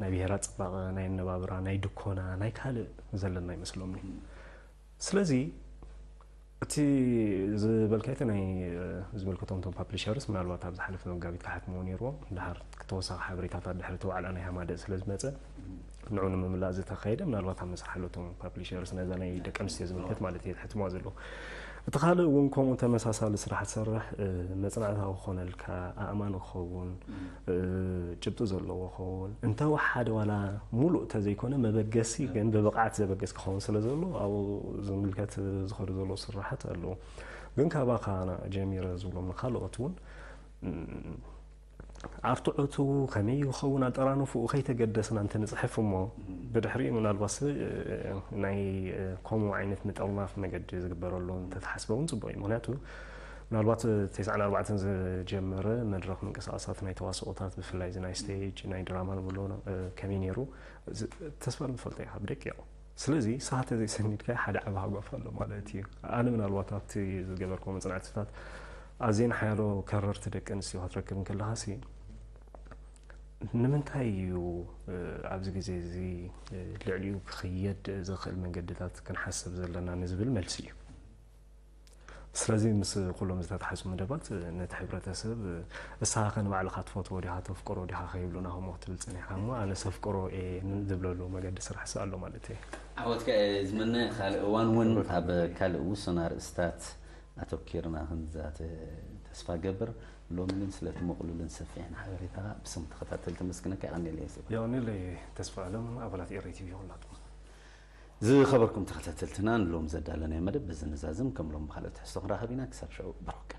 ናይ ብሄራት ፅባቐ ናይ ኣነባብራ ናይ ድኮና ናይ ካልእ ዘለና ይመስሎምኒ ስለዚ እቲ ዝበልካይቲ ናይ ዝምልከቶም ቶም ፓብሊሸርስ ምናልባት ኣብ ዝሓለፈ መጋቢት ክሓትምዎ ነይርዎም ድሓር ተወሳኺ ሓበሬታታት ድሕሪ እቲ ዋዕላ ናይ ሃማደእ ስለ ዝመፀ ንዑ ንምምላእ ዝተኻየደ ምናልባት ኣብ መስርሓ ኣለቶም ፓብሊሸርስ ነዛ ናይ ደቂ ኣንስትዮ ዝምልከት ማለት እየ ዝሕትምዋ ዘለዉ እቲ ካልእ እውን ከምኡ ተመሳሳሊ ስራሕ ትሰርሕ መፅናዕታዊ ክኾነልካ ኣእማኒ ክኸውን ጭብጢ ዘለዎ ክኸውን እንተወሓደ ዋላ ሙሉእ ተዘይኮነ መበገሲ ግን ብብቕዓት ዘበገስ ክኸውን ስለ ዘሎ ኣብኡ ዝምልከት ዝኸዱ ዘለዉ ስራሓት ኣለዉ ግን ካባኻ ጀሚረ ዝብሎም ንካልኦት እውን ኣርትዖቱ ከመይ ይኸውን ኣጠራንፍኡ ከይተገደስና እንተንፅሕፍ እሞ ብድሕሪኡ ምናልባት ናይ ከምኡ ዓይነት ምጥርናፍ መገዲ ዝግበረሉ እንተተሓስበ እውን ፅቡቅ እዩ ምክንያቱ ምናልባት ተስዓን ኣርባዕተን ዝጀመረ መድረኽ ምንቅስቃሳት ናይ ተዋስኦታት ብፍላይ እዚ ናይ ስቴጅ ናይ ድራማ ንብሎ ከመይ ነይሩ ተስፋ ንፈልጦ ኢኻ ብደቂቕ ስለዚ ሰዓት ተዘይሰኒድካ ሓደ ዓቢ ሃጓፍ ኣሎ ማለት እዩ ኣነ ምናልባት ኣብቲ ዝገበርኮ መፅናዕትታት ኣዝየን ሓያሎ ከረርቲ ደቂ ኣንስትዮ ክትረክብ እንከለኻሲ ንምንታይ እዩ ኣብዚ ግዜ እዚ ልዕሊኡ ክኽየድ ዝኽእል መንገድታት ክንሓስብ ዘለና ንዝብል መልሲ እዩ ስለዚ ምስ ኩሎም ዝተታሕዙ መደባት ነቲ ሕብረተሰብ እስኻ ከ ንባዕልኻ ትፈትዎ ዲኻ ተፍቅሮ ዲኻ ከይብሉና ከምኡ ክትብል ጸኒሕካ እሞ ኣነ ሰፍቅሮ እየ ዝብለሉ መገዲ ስራሕ ስ ኣሎ ማለት እየ። ዓወትካ እየ ዝምነ። ካልእ እዋን እውን ኣብ ካልእ ውሱን ኣርእስታት ኣተኪርና ክንዛተ ተስፋ ገብር። ሎሚ ግን ስለቲ ምቕሉልን ሰፊሕን ሓበሬታኻ ብስም ተኸታተልቲ መስግነካ። የቐንየለይ። የቐንየለይ ተስፋ ኣለም። ኣባላት ኤሪ ቲቪ ኩላትኩም። ዝኸበርኩም ተኸታተልትና ንሎም ዘዳለናዮ መደብ በዚ ንዛዝም። ከም ሎም ብኻልእ ትሕዝቶ ክንራኸብ ኢና። ክሳብ ሽዑ ብሩክ።